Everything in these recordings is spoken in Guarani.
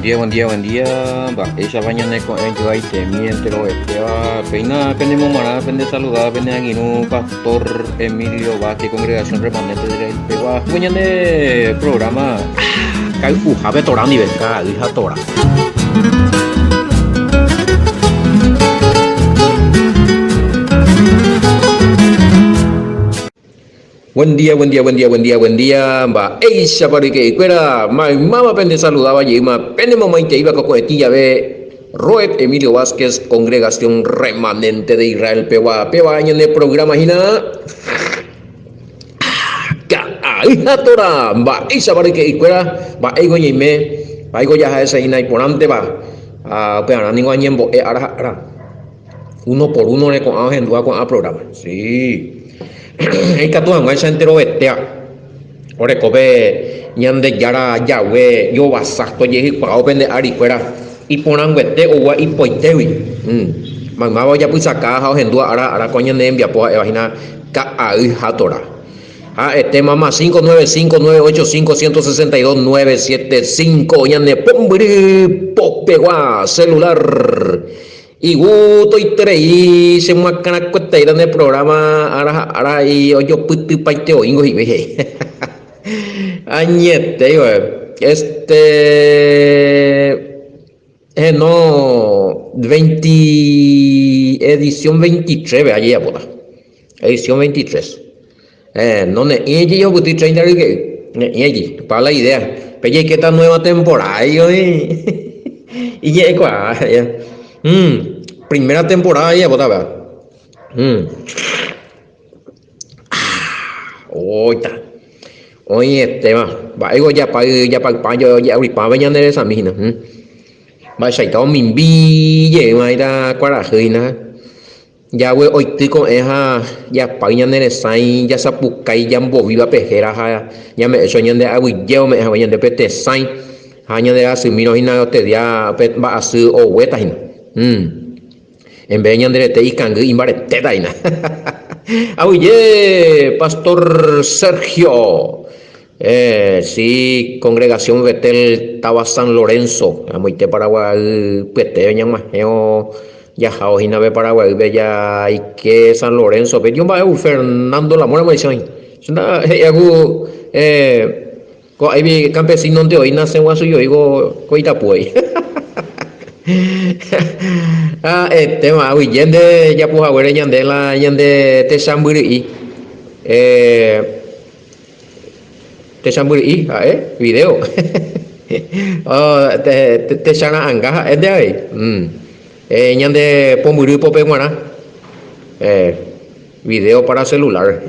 Buen día, buen día, buen día. Mba'éichapa ñane ko'ẽ joaitemi enterovetéva. Péina penemomarã, pende saludada, pene angirũ Pastor Emilio Vázquez, Congregación Remanente de Israel pegua. Ko ñane programa kay'uhápe Torá ndive, ka'ay ha Torá. Buen día, buen día, buen día, buen día, buen día. Mba'éichapa ryke'ykuéra, maymáva pende saludáva jeýma pene momaiteíva ko ko'ẽtĩ jave Roed Emilio Vázquez, Congregación Remanente de Israel pegua. Péva ñane programa hína Ka'ay ha Torá. Mba'éichapa ryke'ykuéra, mba'éiko ñaime, mba'éiko jaha'ésa hína iporãnteva. Ha upearã ningo añembo'e ára ha ára. Uno por uno reko'ã ohendúva ko'ã programa. Sí. Ikatu hag̃uáicha enterovetéva oreko pe Ñandejára Yahweh jovasa tojehykuaávo pende árikuéra iporãnguete oúva ipoitégui. Maymáva ojapysaka ha ohendúva ára ára ko ñane rembiapo ha'éva hína ka'ay ha Torá. Ha'ete mama 595 985 162 975 ñane pombyry popegua celular. Igustoiterei che moakãrakueteíta ne programa ára ha ára ojopytypaite oĩngo hikuái he'i. Añete este heno 20 edición 23 pe ajejapóta. Edición 23. Eh, no ne'ĩi jejopyty 30 ryke'y. Ne'ĩi, pa la idea. Pe jaikéta nueva temporada oĩ. Iñe'ẽkuaa. Primera temporada jajapóta péva. Oita. Oĩetéva. Mba'éiko japay japaypa oje'aguipáva ñane resami hína. Mba'eichaita omimbi jeýva hína kuarahy hína. Jague oity ko'ẽ ha japáy ñane resãi, jasapukái jambovíva pe héra ha ñame'ẽ chupe ñande aguyje ome'ẽ hague ñande pe tesãi ha ñande rasymírõ hína otedia pe mba'asy oguéta hína. En vez ñande rete ikangy imbaretéta hína. Aguyje Pastor Sergio. Sí, Congregación Betel táva San Lorenzo, amoite Paraguay pyete ñag̃uahẽvo jahávo hína pe Paraguaýpe jaike San Lorenzo-pe, yo mba'e Fernando Lamora mba'éicha oĩ. Che nda he'íva ku ko'áivi campesino-nte oĩ nasẽ guasu joi ko itapu he'i. Ha'etéma aguyje nde japu haguére ñande la ñande techambyry'i. Techambyry'i ha'e video. Techara'ãnga ha'énte avei. Ñande pombyry pópe g̃uarã. Video para celular.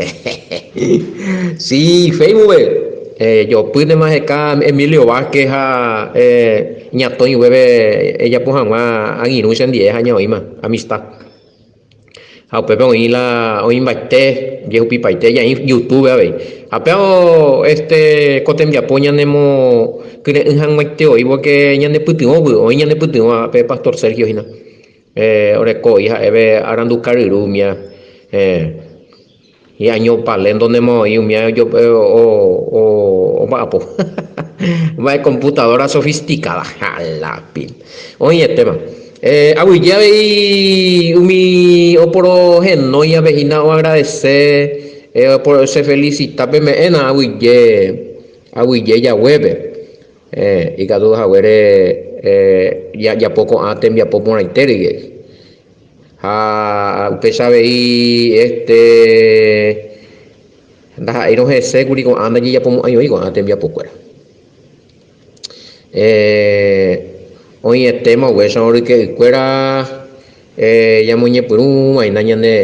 Si, Facebook-pe. Jopýntema heka Emilio Vázquez ha ñatõi upépe ejapo hag̃ua angirũ chendie ha ñaoĩma amistad. Ha upépe oĩ la oĩmbaite jehupipaite jaĩ YouTube avei. Ha péva este ko tembiapo ñanemokyre'ỹ hag̃uaite voi porque ñanepytyvõgui oĩ ñanepytyvõva pe pastor Sergio hína. Oreko voi ha'éve aranduka ryru umía Hi'año palento nemoĩ umi omba'apo. Mba'e computadora sofisticada. Ha la pin. Oĩetéma. Aguyje avei umi oporohenói ave hína oagradece, se felicita peme'ẽna aguyje, aguyje jaguépe. Ikatu haguére jajapo ko'ã tembiapo porãite rehe. Ha upéicha avei este ndaha'éirõ hese kuri ko'ã ndajejapomo'ãi voi ko'ã tembiapokuéra. Oĩetéma upéicha oryke'ykuéra ñamoñepyrũ va'erã ñane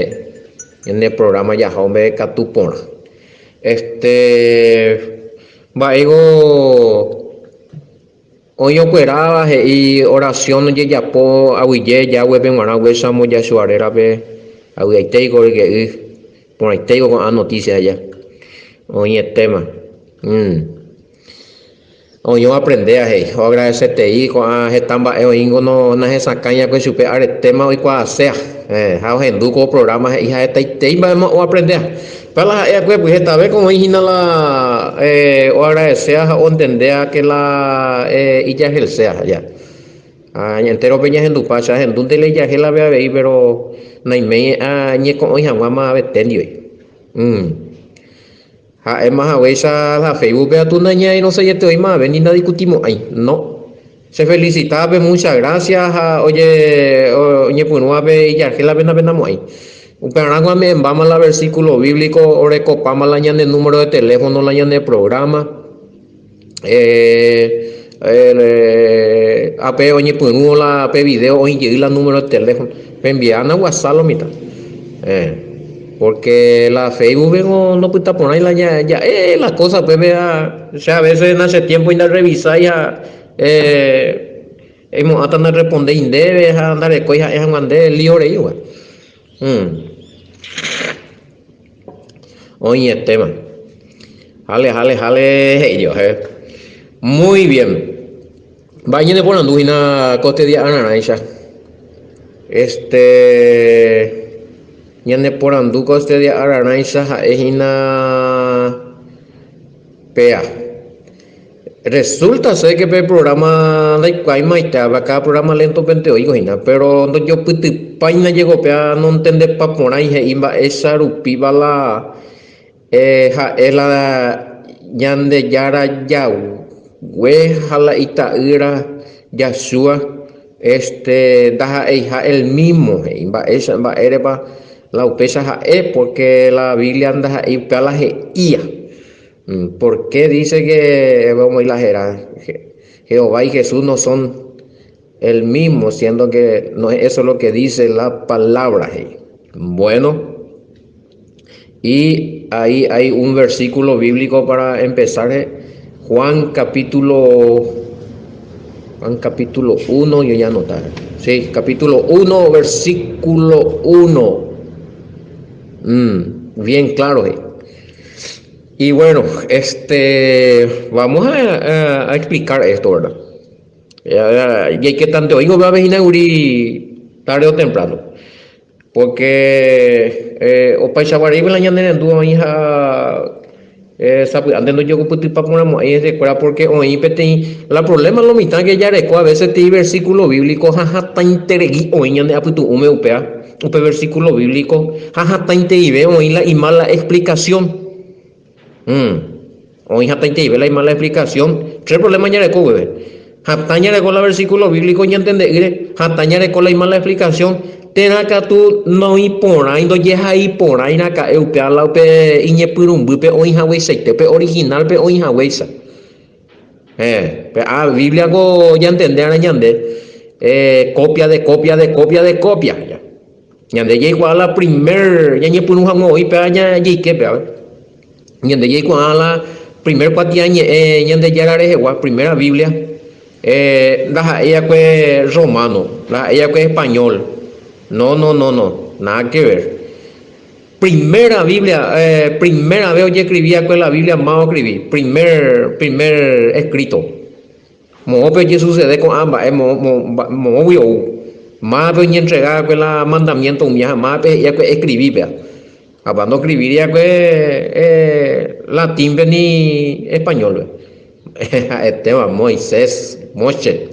ñane programa jaha ombe'ekatu porã. Este mba'éiko Oĩ okueráva he'i oración ojejapo aguyje Yahweh-pe g̃uarã upéicha Yahshua rérape, avy'aitéiko ryke'y, porãitéiko ko'ã noticia aja. Oĩetéma. Oĩ oaprendéva he'i, oagradesetei ko'ã heta mba'e oĩngo nahesakãiakue chupe aretéma oikuaaséa. Ha ohendu ko programa he'i ha hetaitei mba'éma oaprendea. Péva la ha'e akue py hetave ko oĩ hína la oagradesea ha ontendea ke la ijarhelsea ja. Ha entérope ñahendupa, che ahendúnte la ijarhélape avei péro naiméi añeko'õi hag̃ua mavete ndive. Ha'éma haguéicha la Facebook-pe atu nañairõseiete oĩ mave ni ndadiscutimo'ãi. No. Che felicitápe, muchas gracias ha oje oñepyrũvape ijarhélape napenamo'ãi. Upearãko ame'ẽmbáma la versículo bíblico orekopáma la ñane número de teléfono la ñane programa. Eh, ape oñepyrũ la pe video oĩ jey la número de teléfono. Peenviána WhatsApp lo mitã. Eh, porque la Facebook no, no pyta porãi la ja'e la cosa upépe ha che a veces na che tiempo ndarrevisái ha eh, emo'ãta narrespondéi ndéve ha ndarekói ha'e hag̃ua nde lío rei gua. Mm. Oĩetéma. Jale, jale, jale, he'i yo, he. Muy bien. Mba'e ñaneporandu hína ko este día ararãicha. Este ñaneporandu ko este día ararãicha ha'e hína péa. Resulta ser que pe programa ndaikuaáimaite, káda programa lentopente oiko hína, pero ndojopytypáina jeko péa nontendepa porãi he'i mba'éicha rupíva la ha'e la Ñandejára Yahweh ha la ita'ýra Yahshua este ndaha'eiha el mismo he'i mba'éicha mba'érepa la upéicha ha'e porque la Biblia ndaha'éi upéva la he'ía. ¿Por qué dice que vamos a ir la jera? Jehová y Jesús no son el mismo, siendo que no es eso lo que dice la palabra. Bueno, y ahí hay un versículo bíblico para empezar. Eh. Juan capítulo Juan capítulo 1, yo ya anotar. Sí, capítulo 1, versículo 1. Mm, bien claro. Eh. Y bueno, este, vamos a, a, explicar esto, ¿verdad? Y hay que tanto oigo, va a venir tarde o temprano. Porque eh, opaichaguaréipe la ñane rendu oĩ ha eh, sapy'ánte ndojokupytypaporãmo'ãi hesekuéra porque oĩ peteĩ la problema lo mitã que jareko a veces peteĩ versículo bíblico ha hatãiterei oĩ ñane apytu'ũme upéva upe versículo bíblico ha hatãiteive oĩ la imala explicación. Mm. Oĩ hatãiteive la imala explicación. Tres problema jareko upépe. Hatã jareko la versículo bíblico ñantende'ỹre, hatã jareko la imala explicación, térã katu noĩporãi, ndojehaiporãi raka'e upéva la upe iñepyrũmbýpe oĩ hagueichaite, pe original-pe oĩ haguéicha. Eh, pe ah, Biblia ko ñantende arã ñande, eh, copia de copia de copia de copia. Ñande jaikuaa la primer ñañepyrũ hag̃ua oĩ péva jaike péva. Ñande jaikuaa la primer kuatiañe'ẽ Ñandejára rehegua, primera Biblia, eh, ndaha'éi va'ekue romano, ndaha'éi va'ekue español. No, no, no, no, nada que ver. Primera Biblia, eh, primera vez ojescribi va'ekue la Biblia, máva oscribi? Primer, primer escrito. Moõpe ojesucede ko'ã mba'e moõgui ou? Mávape oñentrega va'ekue la mandamiento umía ha mávape he'i va'ekue escribi péva? Apa ndoescribíri va'ekue latínpe ni españólpe. Ha'etéva Moisés, Moshe.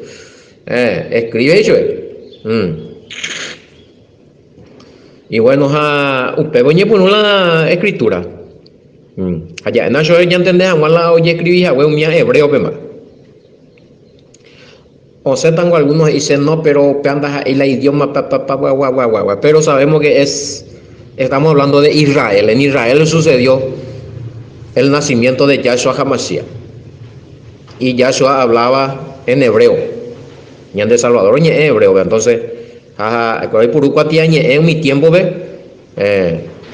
Escribe he'i chupe. Y bueno, ha upépe oñepyrũ la escritura. Ha ja'éna chupe ñantende hag̃ua la ojescribi hague umi hebréopema. Osẽtango algunos he'i che no, pero upéva ndaha'éi la idioma pa pa pa gua gua gua gua. Pero sabemos que es, estamos hablando de Israel. En Israel sucedió el nacimiento de Yahshua HaMashiach. Y Yahshua hablaba en hebreo. Ñande Salvador oñe'ẽ hebréope. Entonces, ha ha'ekuéra oipuru kuatiañe'ẽ umi tiémpope,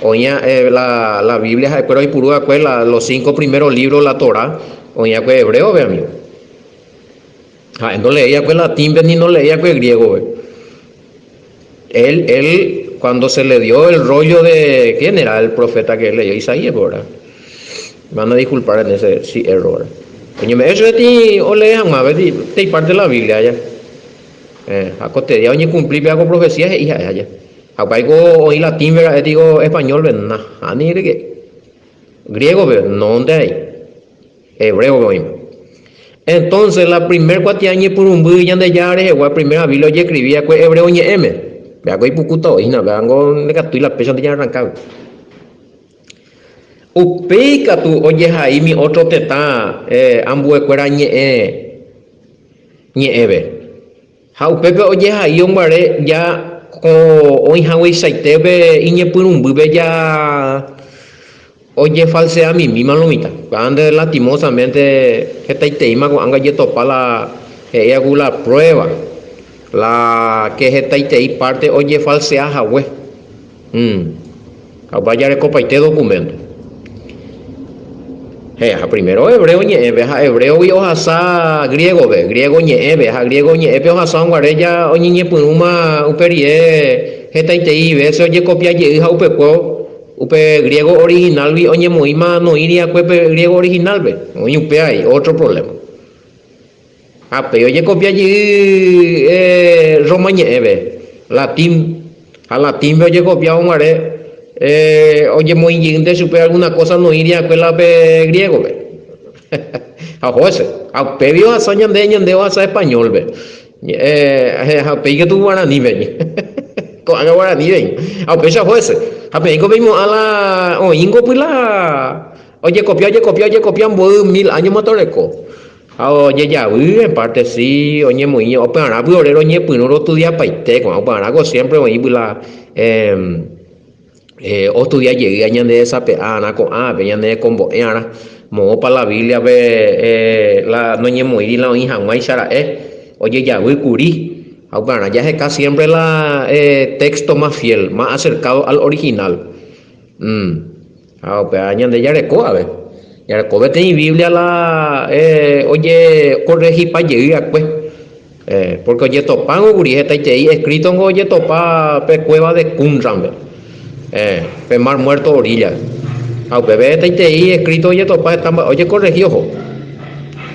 oĩ la, la Biblia ha'ekuéra oipuru va'ekue la, los cinco primeros libros la Torá oĩ va'ekue hebréope, amigo. Ha'e ndoleéi va'ekue latínpe ni ndoleéi va'ekue griégope. Él, él, cuando se le dio el rollo de, ¿quién era el profeta que leyó? Isaías, ¿verdad? Me van a disculpar en ese si erro, ¿verdad? Oñeme'ẽ chupe ti olee hag̃ua peteĩ parte de la Biblia aja. Eh, ha ko te día oñekumpli péva ko profecía he'i ha'e aja. Ha upéiko oĩ latín-pe ra'e tiko español-pe, nahániri reke. Griego-pe, nónte avei. Hebreo-pe oĩma. Entonces, la primer kuatia ñepyrũmby Ñandejára rehegua, primera Biblia ojescribi va'ekue hebreo ñe'ẽme. Péako ipukúta oĩ hína, péango ndekatúi la péichante ñarrankágui. Upéi katu ojehaími ótro tetã ambuekuéra ñe'ẽ ñe'ẽve. Ha upépe ojehai oguare ja ko oĩhagueichaite pe iñepyrũmbýpe ja ojefalseamimíma lo mitã. Upévante lastimosamente hetaiteíma ko'ág̃a ojetopa la he'íva ku la prueba, la ke hetaitei parte ojefalsea hague. Ha upéva jarekopaite documento. Héẽ, ha primero hebreo ñe'ẽpe, ha hebréogui ohasa griégope, griego ñe'ẽpe, ha griego ñe'ẽpe ohasa guare ja oñeñepyrũma upe rire hetaitei vése ojekopia jey ha upekuévo upe griego originálgui oñemoĩma noĩri va'ekue pe griego originálpe. Oĩ upéva avei, ótro provléma. Ha péi ojekopia jey Roma ñe'ẽpe, latín. Ha latínpe ojekopiávo guare ojemoĩ jeýnte chupe alguna kósa noĩri va'ekue la pe griégope. Ha oho hese. Ha upévi ohasa ñande, ñande ohasa españólpe. Ha upéi katu guaranípe. Ko'ág̃a guaranípe. Ha upéicha oho hese. Ha peẽko peimo'ã la oĩngopy la ojekopia, ojekopia, ojekopia mboy mil áñoma toreko. Ha ojejavy, en parte si, oñemoĩ opearãpy ore roñepyrũ rostudiapaite ko'ã upearãko siempre oĩpy la ostudia jeýva ñande resape'arã ko'ãpe, ñande rekombo'earã, moõpa la Bíbliape la noñemoĩri la oĩ hag̃uáicha ra'e ojejavy kuri. Ha upearã jaheka siempre la texto más fiel, más acercado al original. Ha upéva ñande jareko ave. Jareko peteĩ Biblia la ojekorrehipa jey va'ekue. Pórke ojetopángo kuri hetaiterei eskrítongo ojetopa pe kuéva de Qumránpe, pe Mar Muerto oríllape. Ha upépe hetaiterei eskríto ojetopa heta mba'e ojekorrehi oho.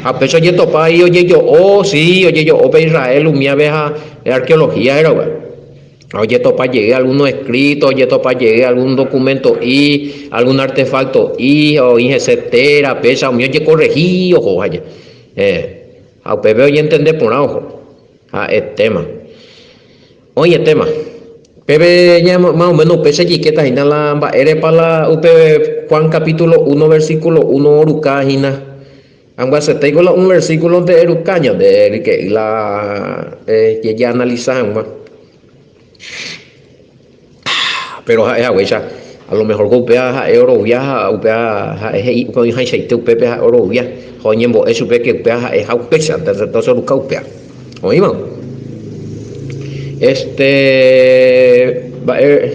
Ha péicha ojetopa avei ojejo'o, si, ojejo'o pe Israel umíape ha arkeología héra upéva. Ha ojetopa jey algúno eskríto, ojetopa jey algún dokumento'i, algún artefakto'i, ha oĩ hese téra, péicha umi ojekorrehi oho haja. Ha upépe oñentende porã oho. Ha'etéma. Oĩetéma. Pépe más o méno upéicha jaikéta hína la mba'érepa la upe Juan capítulo uno versículo uno oruka hína. Ambyasyetéiko la un versículonte eruka ñande ryke'y la jejeanalisa hag̃ua. Péro ha'e haguéicha, a lo mehórko upéva ha'e orovia ha upéva ha'e he'i upe oĩhaichaite upépe ha'e orovia ha oñembo'e chupe ke upéva ha'eha upéicha, entonces oruka upéva. Oĩva? Este, mba'e.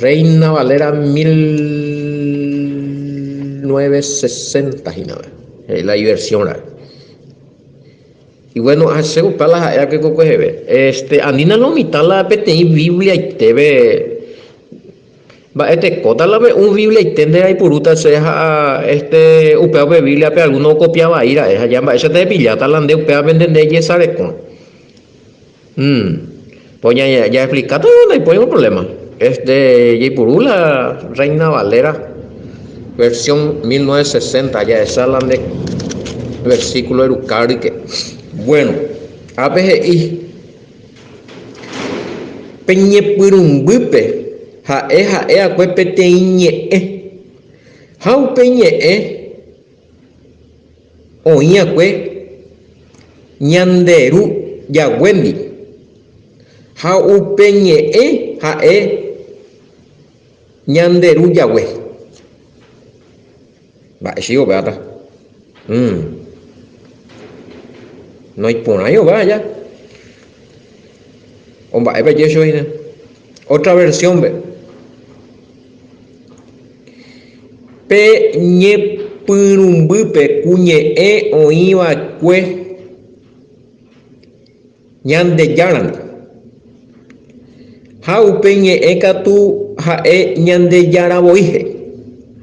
Reina Valera 1960 hína, he'i la iversión ra'e. Y bueno, che gusta la ha'e va'ekue kokueheve. Este, anína lo mitã la peteĩ Bibliaitépe, mba'etekóta la pe un Bibliaite nde aipurúta che ha este upéva upe Bibliape alguno okopia vai ra'e ha ja mba'éicha te epilláta la nde upévape nde nde ejesareko. Pues jaexplikáta ndaipói problema. Este jaipuru la Reina Valera versión 1960 jahecha la nde versículo eruka ryke. Bueno, ápe he'i pe ñepyrũmbýpe ha'e ha'e akue peteĩ ñe'ẽ ha upe ñe'ẽ Oĩ akue ñande Ru Yahweh-ndi, ha upe ñe'ẽ ha'e ñande Ru Yahweh. Mba'e chíko upévata? Noiporãi upéva aja. O mba'épa ijécho hína? Otra versión-pe. Pe ñepyrũmbýpe ku ñe'ẽ oĩva'ekue Ñandejárandi, ha upe ñe'ẽ katu ha'e Ñandejára voi he'i.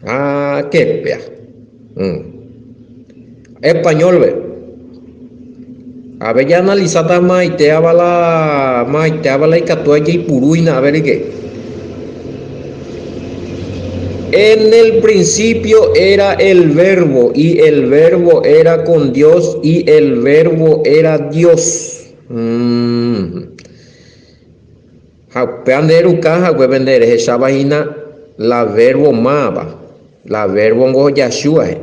Háke péa. Español-pe. Ave jaanalisáta maitéava la maitéava la ikatúva jaipuru hína ave reke. En el principio era el Verbo, y el Verbo era con Dios, y el Verbo era Dios. Mm. Ha upéva nde eruka haguépe nde rehecháva hína la verbo máva, la verbo ngo Yahshua he.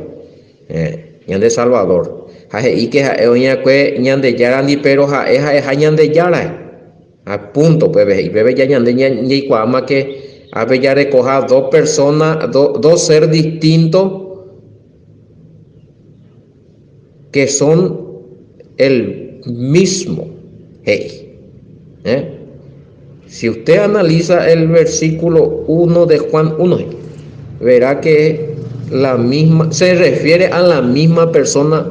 Eh, ñande Salvador. Ha he'íke ha'e oĩ'akue Ñandejárandi péro ha'e ha'eha Ñandejára. Ha punto upépe he'i. Upépe ja ñande jaikuaáma ke ápe jarekoha dos persona, dos ser distinto que son el mismo, he'i. Eh? Si usted analiza el versículo 1 de Juan 1, verá que la misma, se refiere a la misma persona,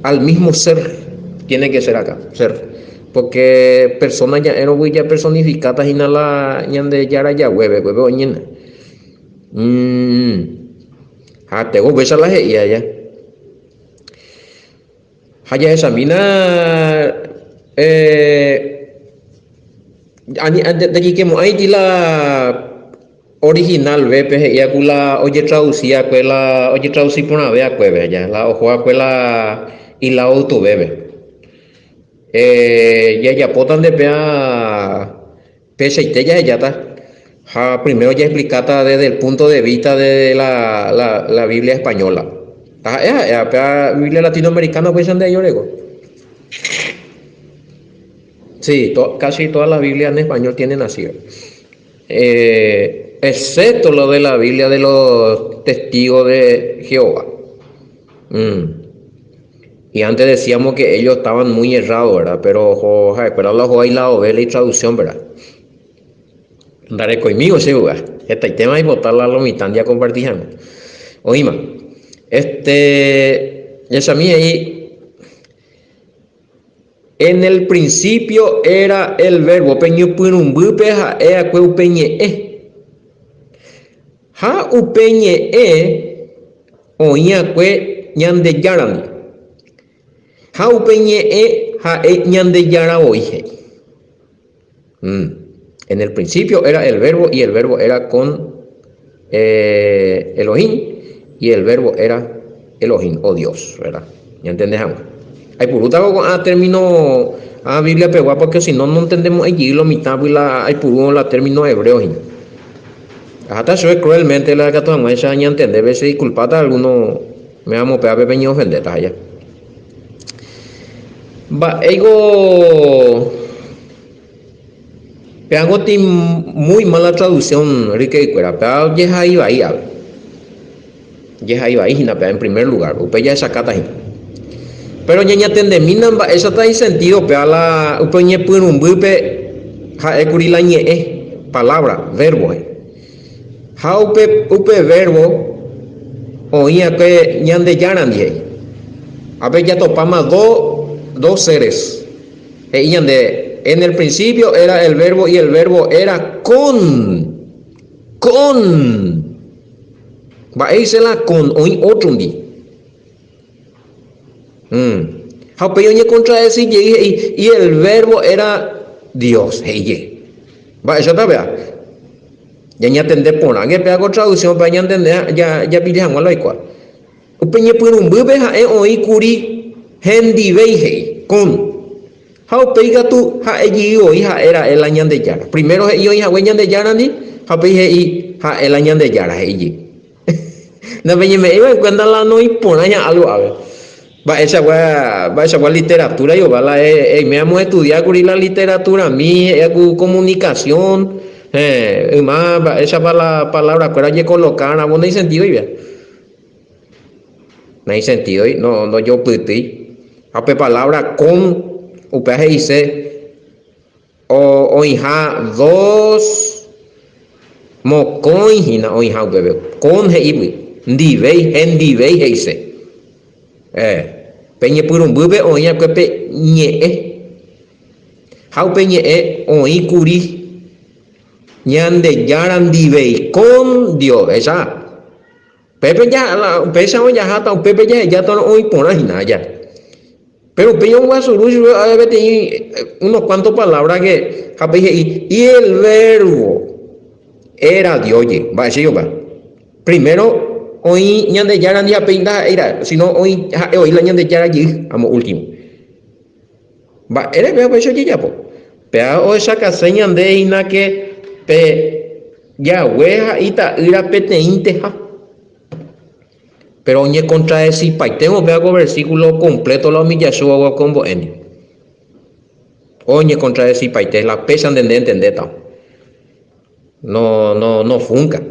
al mismo ser. Tiene que ser acá, ser. Porque persona ya era ya personificada hína la Ñandejára Yahweh, hueve oñena. Mm. Ha tego upéicha la he'i aja. Ha jahechamína eh, ndajaikemo'ãiti la original vépe he'íva ku la ojetradusi va'ekue la ojetradusi porãve va'ekuépe ja la oho va'ekue la ilado ytuvépe. Eh, jajapóta nde péa peichaite jahejáta ha primero jaexplikáta desde el punto de vista de la, la, la Biblia española. Taha'e ha'éva péa Biblia latinoamericana upéicha nde ayoreko. Sí, to, casi todas las Biblias en español tienen así. Eh, excepto lo de la Biblia de los testigos de Jehová. Mm. Y antes decíamos que ellos estaban muy errados, ¿verdad? Pero ojo, ha'ekuéra la oho la ovela y traducción, ¿verdad? Ndarekoimígo che vy'a. Hetaitéma aipota la lo mitã jakomparti hag̃ua. Oĩma. Este, jahechami he'i En el principio era el verbo, pe ñepyrũmbýpe ha'e akue upe ñe'ẽ. Ha upe ñe'ẽ oĩ akue Ñandejárandi. Ha upe ñe'ẽ ha'e Ñandejára voi he'i. Mm. En el principio era el verbo y el verbo era con eh, Elohim y el verbo era Elohim o Dios, ¿verdad? Ñantende hag̃ua. Aipurútako ko'ã término a Biblia pegua porque si no no entendemos ejey lo mitãgui la aipurúrõ la término hebreo hína. Aháta chupe cruelmente la katu hag̃uáicha ñantende che disculpáta alguno me amo pévape peñeofendéta aja. Mba'éiko péango tĩ muy mala traducción ryke'ykuéra, péva ojehai vai ave. Ojehai vai hína péva en primer lugar, upéi jahechakáta hína. Péro ñañatendemína mba'éichata isentido péva la upe oñepyrũmbýpe ha'ékuri la ñe'ẽ, palabra, verbo. Ha upe, upe verbo oĩ va'ekue Ñandejárandi, he'i. Ápe jatopáma do, dos seres. He'i ñande, En el principio era el verbo y el verbo era con, con. Mba'éicha la con oĩ ótrondi. Mm. Ha upéi oñekontradesi jey he'i, y el verbo era Dios, he'i jey. Mba'éichata péva? Ñañatende porãke péva ko traducción-pe ñantende japilla hag̃ua la oikuaa. Upe ñepyrũmbýpe ha'e oĩ kuri hendivéi he'i, con. Ha upéi katu ha'e jey voi ha'e ra'e la Ñandejára. Primero he'i oĩ hague Ñandejárandi ha upéi he'i ha'e la Ñandejára he'i jey. Napeñeme'ẽiva en cuenta la noĩporãiha algo ápe. Mba'eichagua, mba'eichagua literatura Jehová la eiméamo estudia kuri la literaturami he'íva ku comunicación, héẽ, yma mba'éichapa la palabra kuéra ojekoloka ramo naisentídoi péva. Naisentídoi, no, ndojopytýi. Ha pe palabra con, upéva he'ise Oĩha dos, mokõi hína oĩha upépe. Con he'ígui, ndivéi, hendivéi he'ise. Eh, pe ñepyrũmbýpe oĩ va'ekue pe ñe'ẽ. Ha upe ñe'ẽ oĩ kuri Ñandejára ndivéi, con Dios. Ehecha, upépe ja, upéicharõ jaháta, upépe jahejátarõ oĩ porã hína aja. Péro upéi ombyasuru chupe ave peteĩ unos kuánto palávra ke ha upéi he'i, Y el Verbo era Dios je. Mba'éicha upéva? Primero oĩ Ñandejára ndi ha upéi ndaha'éi ra'e, sino oĩ ha'e oĩ la Ñandejára jey amo último. Mba'ére péva upéicha ojejapo? Péva ohechakase ñande hína ke pe Yahweh ha Ita'ýra peteĩnteha. Péro oñekontradesipaitévo péva ko versíkulo kompléto la umi jasúva ko mbo'éndi. Oñekontradesipaite, la péichante nde entendéta. No, no, no funka.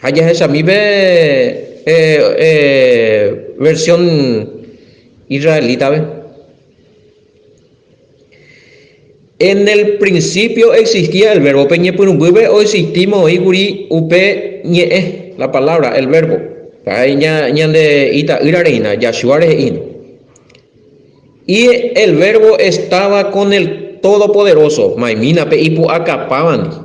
Ha jahechami pe versión israelítape. En el principio existía el verbo. Pe ñepyrũmbýpe oexistíma oĩ kuri upe ñe'ẽ, la palabra, el verbo. Ha'e ñande ita'ýra rehína, Yahshua rehe'ína. Y el verbo estaba con el Todopoderoso, maimína pe ipu'akapávandi.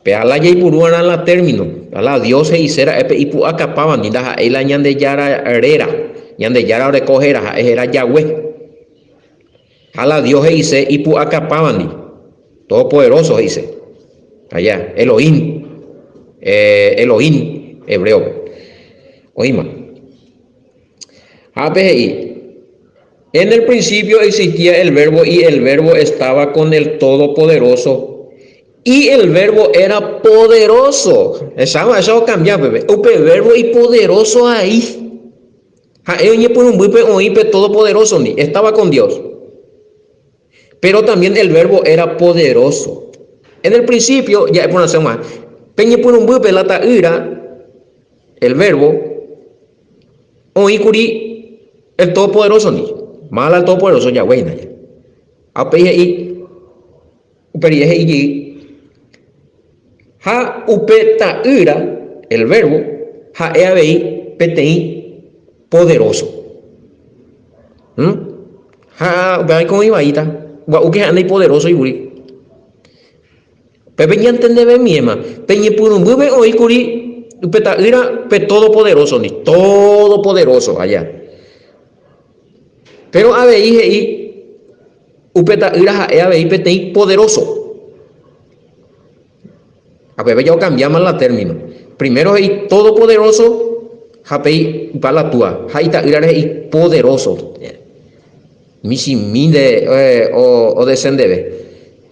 Pe ala jaipuru va'erã la término, la Dios he'ise ra'e pe ipu'akapávandi, ndaha'éi la Ñandejára réra. Ñandejára oreko héra, ha'e héra Yahweh. Ha la Dios he'ise ipu'akapávandi, Todopoderoso he'ise. Allá, Elohim, eh, Elohim hebréope. Oĩma. Ha pe he'i, En el principio existía el Verbo y el Verbo estaba con el Todopoderoso y el Verbo era poderoso. Esa, esa okambia peve. Upe Verbo ipoderoso ahí. Ha'e oñepyrũmbýpe oĩ pe Todopoderoso-ndi. Estaba con Dios. Pero también el Verbo era poderoso. En el principio, ja'e porãse g̃uarã, pe ñepyrũmbýpe la Ta'ýra, el Verbo, Oĩ kuri el Todopoderoso ndi. Máva la el Todopoderoso Yahweh hína. Ha upéi he'i, upe rire he'i jey, Ha upe Ta'ýra, el Verbo, ha'e avei peteĩ poderoso. ¿Mm? Ha upéva niko oĩ vaíta, gua'úke ha'e ndaipoderósoi kuri. Pépe ñantendevemiéma, pe ñepyrũmbýpe oĩ kuri upe Ta'ýra pe Todopoderósondi, Todopoderoso aja. Péro avei he'i upe Ta'ýra ha'e avei peteĩ poderóso. Ha pépe ja okambiáma la término. Primero he'i Todopoderoso ha péi upe la Túa, ha Ita'ýrare he'i poderóso. Michĩmínte odescendeve.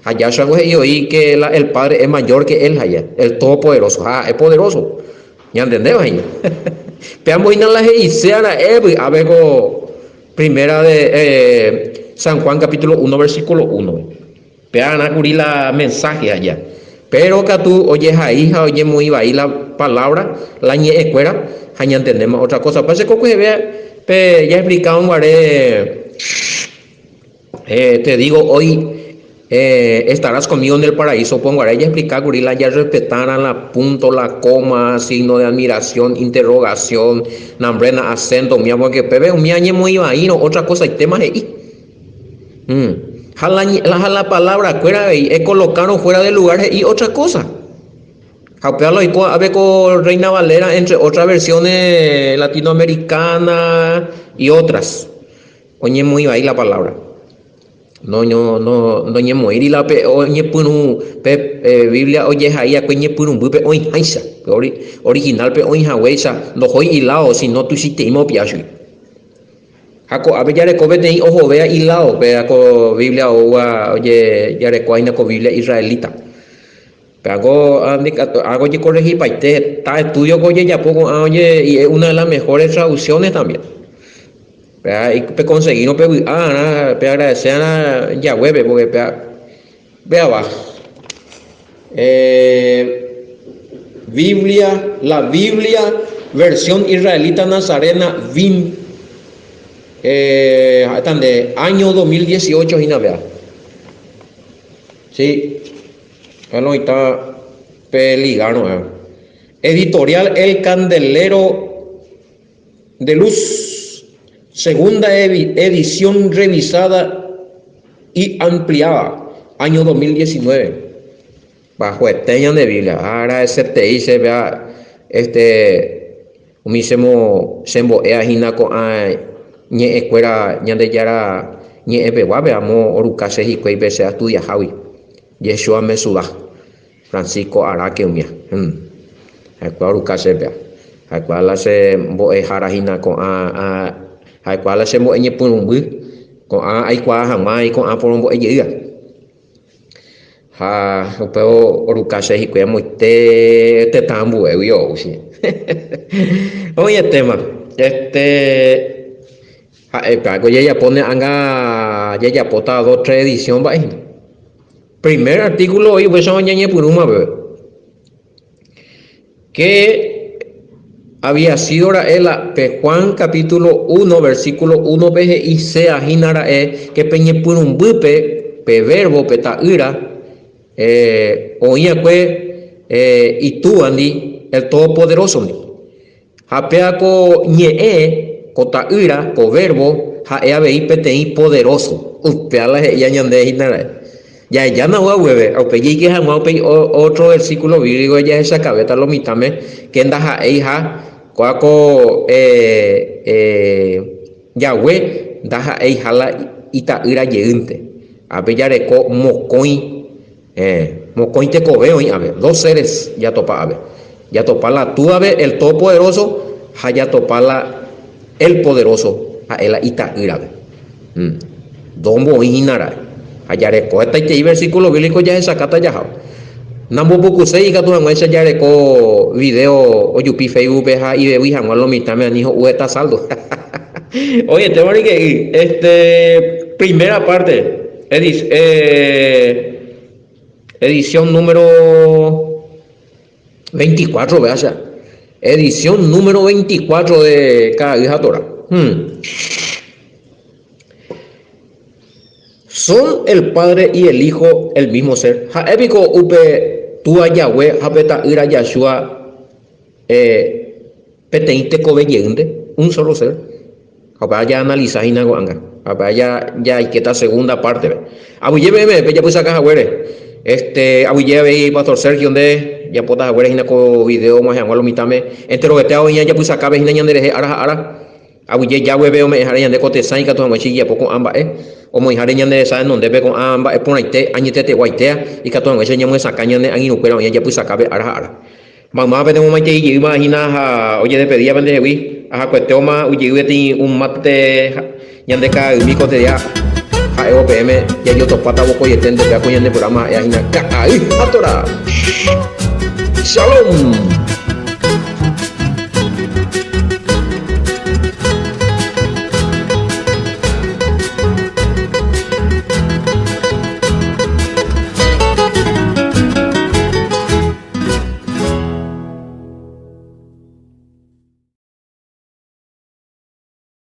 Ha Yahshua ngo he'i oĩ que la el Padre es mayor que él ha'e, el Todopoderoso. Ha ha'e poderoso. Ñantendéva hína. Péambo hína la he'ise ara'e vy'ápe ko primera de San Juan capítulo 1 versículo 1. Pearã kuri la mensaje aja. Pero katu ojehai ha oñemoĩ vai la palabra, la ñe'ẽkuéra, ha ñantendéma otra cosa. Upéva che kokueheve pe jaexplikárõ guare, te digo hoy estarás conmigo en el paraíso, ponguare jaexplika kuri la jarrespetarã la punto, la coma, signo de admiración, interrogación, nambrena, acento, umíva, porque upépe umíva ñemoĩ vaírõ otra cosaitéma he'i. Ha la, ha la palabra kuéra avei ekolokárõ fuera de lugar he'i otra cosa. Ha upéva la oiko ave ko Reina Valera entre otras versiones latinoamericana y otras. Oñemoĩ vai la palabra. No, no, no, ndoñemoĩri la pe oñepyrũ pe eh, Biblia ojehai akue ñepyrũmbýpe oĩháicha. Pe ori, originalpe oĩ haguéicha ndohói iláo, sino tuichaiteíma opi'a chugui. Ha ko'ápe jareko peteĩ ohovéva iláo, péva ko Biblia oúva ojejarekóva hína ko Biblia israelita. Péva ko ojekorrehipaite heta estudio ko ojejapo ko'ã oje y es una de las mejores traducciones también. Péva pekonseguírõ pevy'a va'erã, peagradece va'erã Yahwépe, porque péva péva va. Biblia, la Biblia versión israelita nazarena vin ha'éta nde año 2018 hína péva. Sí, péva oĩta pe ligárõ. Editorial El Candelero de Luz, segunda edición revisada y ampliada, año 2019. Bajoete ñande Biblia, agradecetei che vea este umi chemo chembo'éva hína ko'ã. Ñe'ẽkuéra Ñandejára ñe'ẽpeguápe amo oruka che hikuái pe che astudiahágui. Yeshua Mesudá, Francisco Araque umía. Ha'ekuéra oruka che péva. Ha'ekuéra la che mbo'ehára hína ko'ã ha'ekuéra la che mbo'e ñepyrũmby ko'ã aikuaa hag̃ua ko'ã porombo'e jeýva. Ha upévo oruka che hikuái amoite tetã ambuégui ou che. Oĩetéma. Este ha'e ko jajapóne anga jajapóta dos tres edición mba'e hína. Primer artículo oĩ upéicha oñeñepyrũma peve. Que había sido ra'e la pe Juan capítulo 1 versículo 1 pe he'i sea hína ra'e que pe ñepyrũmbýpe pe verbo pe ta'ýra eh, oĩakue eh, itúandi el Todopoderoso-ndi. Ha péa ko ñe'ẽ, ko ta'ýra, ko verbo, ha'e avei peteĩ poderoso. Upéva la he'íva ñande hína ra'e. Jahejána guagueve, ha upéi jaike hag̃ua upéi ótro versículo bíblico jahechakavéta lo mitãme ke ndaha'éiha kóa ko Yahweh ndaha'éiha la ita'ýra jeýnte. Ápe jareko mokõi Héẽ, mokõi tekove oĩ ave, dos seres jatopa ave. Jatopa la Túape, el Todopoderoso, ha jatopa la El Poderoso, ha'e la Ita'ýrape. Hmm. Dos oĩ hína ra'e. Ha jareko hetaitei versículo bíblico jahechakáta jahávo. Nambopukuséi ikatu hag̃uáicha jareko video ojupi Facebook-pe ha ivevýi hag̃ua lo mitãme ani ho'u heta saldo. Oĩetéma rike'y. Este, primera parte. Edición número 24, vea, edición número 24 de Ka'ay ha Torá. Hmm. Son el Padre y el Hijo el mismo ser. Ha'e piko upe Túa Yahweh ha pe Ta'ýra Yahshua eh, Peteĩ tekove jeýnte, un solo ser. Ha upéva jaanalisa hína ko'ág̃a. Ha upéva jaikéta segunda pártepe. Aguyje peẽme pejapysaka haguére. Este, aguyje avei Pastor Sergio nde japóta haguére hína ko video og̃uahẽ hag̃ua lo mitãme. Enterovete oĩ ajapysakápe hína ñanderehe ára ha ára. Aguyje Yahweh-pe ome'ẽháre ñande ko tesã ikatu hag̃uáicha ijapo ko'ã mba'e. Omoĩháre ñande resa renondépe ko'ã mba'e porãite añeteteguaitéa ikatu hag̃uáicha ñamyesakã ñane angirũkuéra oĩ ajapysakápe ára ha ára. Maymáva pene momaitei jeýma hína ha ojedespedíva pendehegui, ahakuetéoma ujey peteĩ un mate ñande ka'aymi ko tedia ha'évo peẽme jajotopáta vokoieténte péva ko ñande programa ha'éva hína Ka'ay ha Torá. Shalom!